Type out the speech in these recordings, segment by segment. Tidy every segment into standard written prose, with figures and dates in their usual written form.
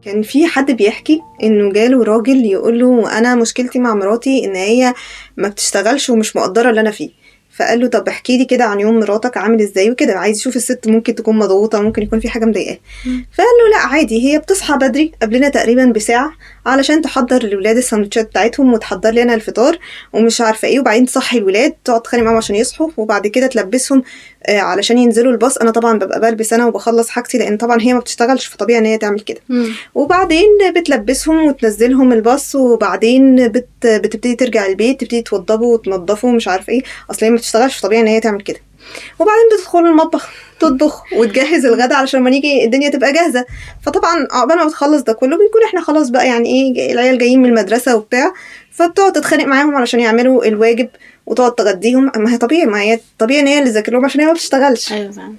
كان في حد بيحكي انه جاله راجل يقول له انا مشكلتي مع مراتي ان هي ما بتشتغلش ومش مقدره اللي انا فيه. فقال له طب احكي لي كده عن يوم مراتك عامل ازاي وكده، عايز يشوف الست ممكن تكون مضغوطه، ممكن يكون في حاجة مضايقاها. فقال له لا عادي، هي بتصحى بدري قبلنا تقريبا بساعة علشان تحضر للولاد السندوتشات بتاعتهم وتحضر لنا الفطار ومش عارفه ايه، وبعدين تصحي الولاد تقعد تتخانق معاهم عشان يصحوا، وبعد كده تلبسهم علشان ينزلوا الباص. انا طبعا ببقى بلبس انا وبخلص حاجتي، لان طبعا هي ما بتشتغلش فطبيعي ان هي تعمل كده. وبعدين بتلبسهم وتنزلهم الباص، وبعدين بتبتدي ترجع البيت، تبتدي توضبه وتنضفه ومش عارفه ايه، اصل هي ما بتشتغلش فطبيعي ان هي تعمل كده. وبعدين بتدخل المطبخ تطبخ وتجهز الغداء علشان ما نيجي الدنيا تبقى جاهزة. فطبعا عقبال ما بتخلص ده كله بنكون احنا خلاص بقى يعني ايه العيال جايين من المدرسة وبتاع، فبتقعد تتخانق معاهم علشان يعملوا الواجب وتقعد تغديهم. ما هي طبيعي، ما هي طبيعي ان هي اللي تذاكر لهم عشان هي ما بتشتغلش. ايوه فعلا.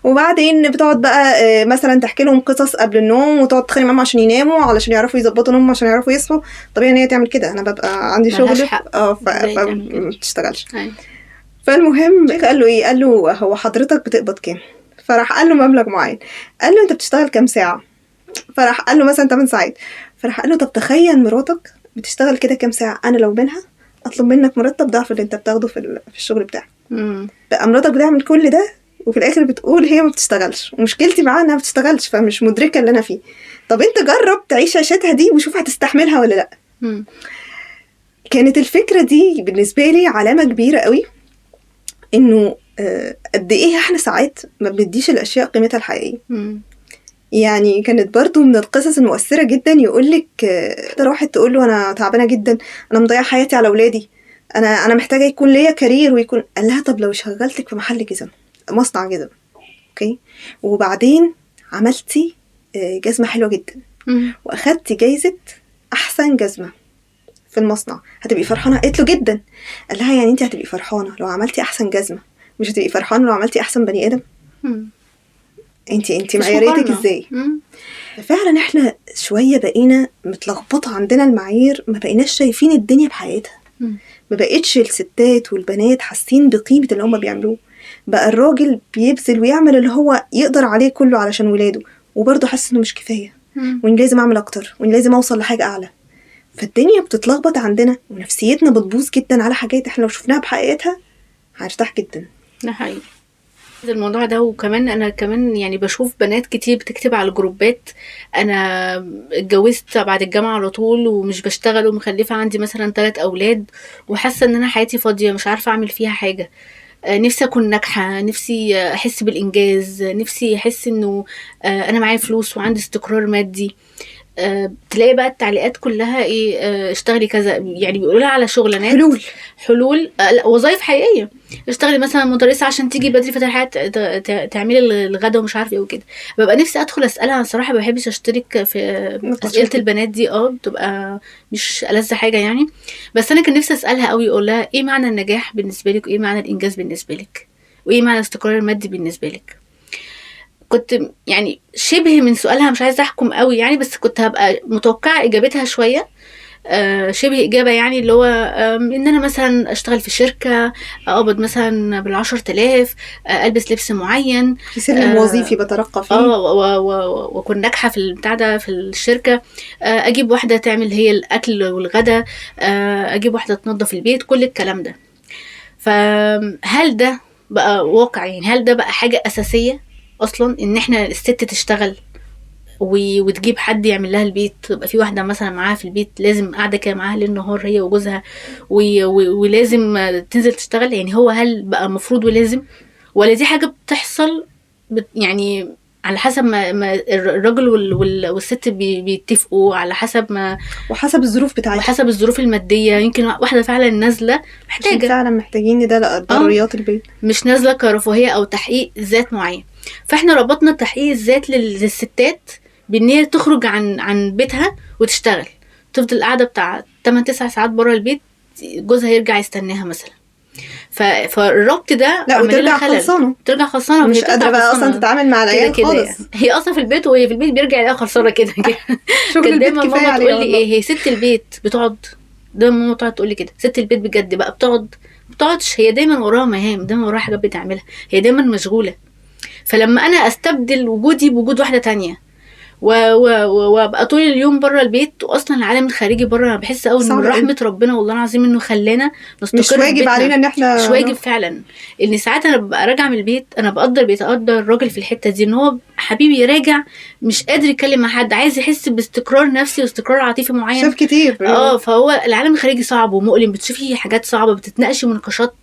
وبعدين بتقعد بقى مثلا تحكي لهم قصص قبل النوم وتقعد تتخانق معاهم عشان يناموا، علشان يعرفوا يظبطوا نومهم، عشان يعرفوا يصحوا. طبيعي ان هي تعمل كده، انا ببقى عندي شغل فما بتشتغلش. أيوة. فالمهم قال له ايه، قال له هو حضرتك بتقبض كام؟ فراح قال له مبلغ معين. قال له انت بتشتغل كام ساعة؟ فراح قال له مثلا 8 ساعات. فراح قال له طب تخيل مراتك بتشتغل كده كام ساعة، انا لو منها اطلب منك مرتب ضعف اللي انت بتاخده في الشغل بتاعك. بقى مراتك بتعمل كل ده وفي الاخر بتقول هي ما بتشتغلش، ومشكلتي معاها انها ما بتشتغلش فمش مدركه اللي انا فيه. طب انت جرب تعيش عيشتها دي وشوف هتستحملها ولا لا. كانت الفكرة دي بالنسبة لي علامة كبيرة قوي، انه قد ايه احنا ساعات ما بنديش الاشياء قيمتها الحقيقية. يعني كانت برضو من القصص المؤثرة جدا، يقولك راحت تقول له انا تعبانة جدا، انا مضيعة حياتي على اولادي، انا محتاجه يكون ليا career ويكون. قال لها طب لو شغلتك في محل جزم، مصنع جزم، okay، وبعدين عملتي جزمه حلوة جدا واخدتي جايزة احسن جزمه في المصنع، هتبقي فرحانة؟ قالت له جدا. قال لها يعني انت هتبقي فرحانة لو عملتي احسن جزمه، مش هتبقي فرحانة لو عملتي احسن بني ادم؟ انت معاييرك ازاي؟ فعلا احنا شوية بقينا متلخبطه عندنا المعايير، ما بقيناش شايفين الدنيا بحقيقتها. ما بقتش الستات والبنات حاسين بقيمة اللي هم بيعملوه. بقى الراجل بيبذل ويعمل اللي هو يقدر عليه كله علشان ولاده، وبرضه حاسس انه مش كفاية، وان لازم اعمل اكتر، وان لازم اوصل لحاجة اعلى. فالدنيا بتتلخبط عندنا ونفسيتنا بتبوظ جدا على حاجات احنا لو شفناها بحقيقتها هنرتاح جدا. ده حقيقي الموضوع ده. وكمان انا كمان يعني بشوف بنات كتير بتكتب على الجروبات، انا اتجوزت بعد الجامعة على طول ومش بشتغل ومخلفة عندي مثلا 3 اولاد، وحاسة ان انا حياتي فاضية مش عارفة اعمل فيها حاجة، نفسي اكون ناجحة، نفسي احس بالانجاز، نفسي احس انه انا معايا فلوس وعندي استقرار مادي. تلاقي بقى التعليقات كلها ايه، اشتغلي كذا، يعني بيقولوا لها على شغلانات، حلول، لا وظايف حقيقية، اشتغلي مثلا مدرسه عشان تيجي بدري فترة تعملي الغدا ومش عارفه ايه وكده. ببقى نفسي ادخل اسالها، انا صراحة ما بحبش اشترك في اسئلة البنات دي، بتبقى مش ألذ حاجة يعني، بس انا كان نفسي اسالها قوي، اقول لها ايه معنى النجاح بالنسبة لك، وايه معنى الانجاز بالنسبة لك، وايه معنى الاستقرار المادي بالنسبة لك. كنت يعني شبه من سؤالها، مش عايزه احكم قوي يعني، بس كنت هبقى متوقعه اجابتها شوية، شبه اجابه يعني، اللي هو ان انا مثلا اشتغل في شركة، اقبض مثلا بال10,000، البس لبس معين، في سلم وظيفي بترقى فيه، واكون ناجحة في البتاع ده في الشركة، اجيب واحدة تعمل هي الاكل والغدا، اجيب واحدة تنظف البيت، كل الكلام ده. فهل ده بقى واقع يعني؟ هل ده بقى حاجة اساسية اصلا ان احنا الست تشتغل وتجيب حد يعمل لها البيت، تبقى في واحدة مثلا معاها في البيت، لازم قاعدة كده معاها ليل نهار هي وجوزها، ولازم تنزل تشتغل؟ يعني هو هل بقى مفروض ولازم، ولا دي حاجة بتحصل يعني على حسب ما الرجل والست بيتفقوا، على حسب ما وحسب الظروف بتاعتها وحسب الظروف المادية. يمكن واحدة فعلا نازله محتاجه، فعلا محتاجين ده لضروريات البيت، مش نازله كرفاهيه او تحقيق ذات معين. فاحنا ربطنا تحقيق الذات للستات بان هي تخرج عن بيتها وتشتغل، تفضل قاعدة بتاع 8-9 ساعات بره البيت، جوزها يرجع يستناها مثلا. فالربط ده لا، وترجع خلصانه، ترجع خلصانه، مش قادرة بقى اصلا تتعامل مع العيال خالص يعني. هي اصلا في البيت، وهي في البيت بيرجع يلاقيها خلصانه كده كده. شغل البيت كفاية. ماما تقول لي ايه، هي ست البيت بتقعد دايما، ماما تقعد تقول لي كده، ست البيت بجد بقى بتقعد، بتقعدش، هي دايما وراها مهام، دايما وراها حاجات بتعملها، هي دايما مشغولة. فلما انا استبدل وجودي بوجود واحدة تانية وابقى طول اليوم بره البيت، واصلا العالم الخارجي بره انا بحس قوي ان صعب من قوي. رحمه ربنا والله العظيم انه خلانا نستقر مش في واجب بيتنا. علينا ان احنا مش واجب فعلا. ان ساعات انا ببقى راجعه من البيت، انا بيتقدر الراجل في الحتة دي، ان هو حبيبي راجع مش قادر يتكلم مع حد، عايز يحس باستقرار نفسي واستقرار عاطفي معين. شاف كتير. فهو العالم الخارجي صعب ومؤلم، بتشوفي حاجات صعبة، بتتناقشي مناقشات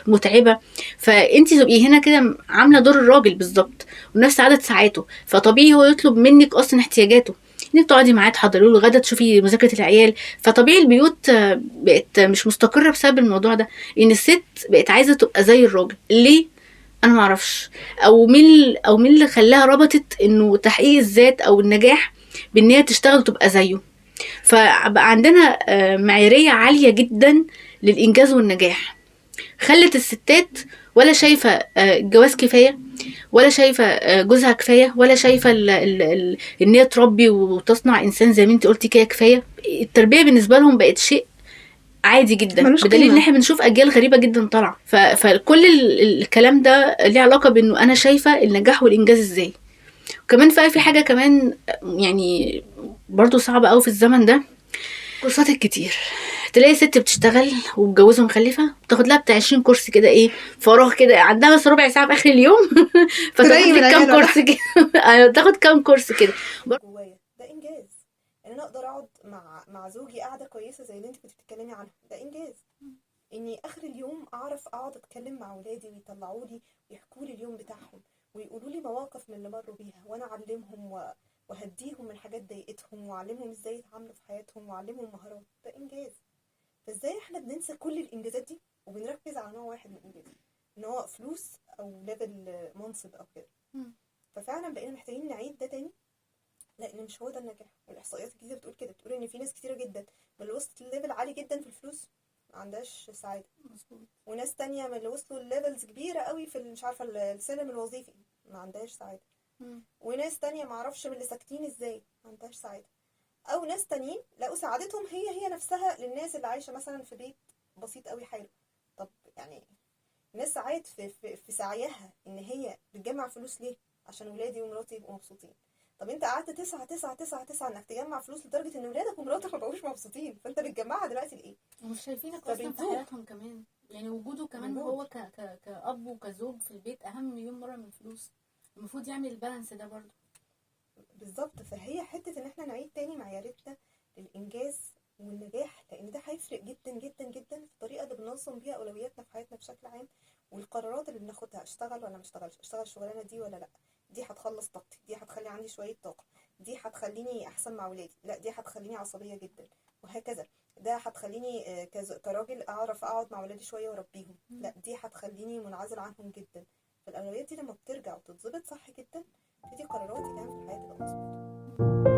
متعبة، فانت تبقي هنا كده عامله دور الراجل بالظبط ونفس عدد ساعاته، فطبيعي هو يطلب منك اصلا احتياجاته، انك تقعدي معاه تحضري له الغدا، تشوفي مذاكرة العيال. فطبيعي البيوت بقت مش مستقره بسبب الموضوع ده، ان الست بقت عايزه تبقى زي الراجل. ليه؟ انا ما اعرفش، او مين اللي خلاها ربطت انه تحقيق الذات او النجاح بان هي تشتغل وتبقى زيه. فبقى عندنا معياريه عالية جدا للانجاز والنجاح، خلت الستات ولا شايفه الجواز كفاية، ولا شايفه جوزها كفاية، ولا شايفه ان هي تربي وتصنع انسان زي ما انت قلتي كده كفاية. التربية بالنسبة لهم بقت شيء عادي جدا، بدليل ان احنا بنشوف اجيال غريبة جدا طالعه. فكل الكلام ده ليه علاقة بانه انا شايفه النجاح والانجاز ازاي. وكمان في حاجة كمان يعني برضو صعبة قوي في الزمن ده، كورسات الكتير. تلاقي ست بتشتغل ومتجوزه ومخلفه، بتاخد لها بتاع 20 كورس كده، ايه فراغ كده عندها بس ربع ساعة في اخر اليوم فتاخد لك كام كورس كده، تاخد كام كورس كده. جوايا ده انجاز، ان انا اقدر اقعد مع زوجي قاعدة كويسة زي اللي انت كنت بتتكلمي عنها، ده انجاز. اني اخر اليوم اعرف اقعد اتكلم مع ولادي ويطلعوا لي ويحكوا لي اليوم بتاعهم ويقولوا لي مواقف من اللي مروا بيها، وانا اعلمهم وهديهم من حاجات ضايقتهم، واعلمهم ازاي يتعاملوا في حياتهم، واعلمهم مهارات. ده انجاز. فازاي احنا بننسى كل الانجازات دي وبنركز على نوع واحد من الانجاز، ان هو فلوس او level منصب او كده. ففعلا بقينا محتاجين نعيد ده تاني، لان مش هو ده النجاح. والاحصائيات الجديدة بتقول كده، بتقول ان في ناس كتيرة جدا من اللي وصلت level عالي جدا في الفلوس ما عندهاش سعادة. مظبوط. وناس تانية من اللي وصلوا levels كبيرة قوي في مش عارفه السلم الوظيفي ما عندهاش سعادة. وناس تانية ما اعرفش من اللي ساكتين ازاي ما عندهاش سعادة. او ناس تانيين لقوا سعادتهم هي نفسها للناس اللي عايشه مثلا في بيت بسيط قوي حاله. طب يعني الناس ساعات في سعيها ان هي بتجمع فلوس ليه؟ عشان ولادي ومراتي يبقوا مبسوطين. طب انت قعدت 9 9 9 9 انك تجمع فلوس لدرجة ان ولادك ومراتك ما بقوش مبسوطين، فانت بتجمعها دلوقتي لايه؟ ومش شايفينك اصلا في حياتهم كمان. يعني وجوده كمان هو كأب وكزوج في البيت اهم مليون مرة من الفلوس. المفروض يعمل ال balance ده برضو بالظبط. فهي حتة ان احنا نعيد تاني معيارتنا للانجاز والنجاح، لان ده هيفرق جدا جدا جدا في الطريقة اللي بننظم بيها اولوياتنا في حياتنا بشكل عام، والقرارات اللي بناخدها، اشتغل ولا ما اشتغلش، اشتغل الشغلانة دي ولا لا، دي هتخلص طاقتي، دي هتخلي عندي شوية طاقة، دي هتخليني احسن مع ولادي، لا دي هتخليني عصبية جدا، وهكذا. ده هتخليني كراجل اعرف اقعد مع ولادي شوية واربيهم، لا دي هتخليني منعزل عنهم جدا. فالاولويات دي لما بترجع وتتظبط صح جدا، تبتدي قراراتي كمان في الحياة تبقى مظبوطة.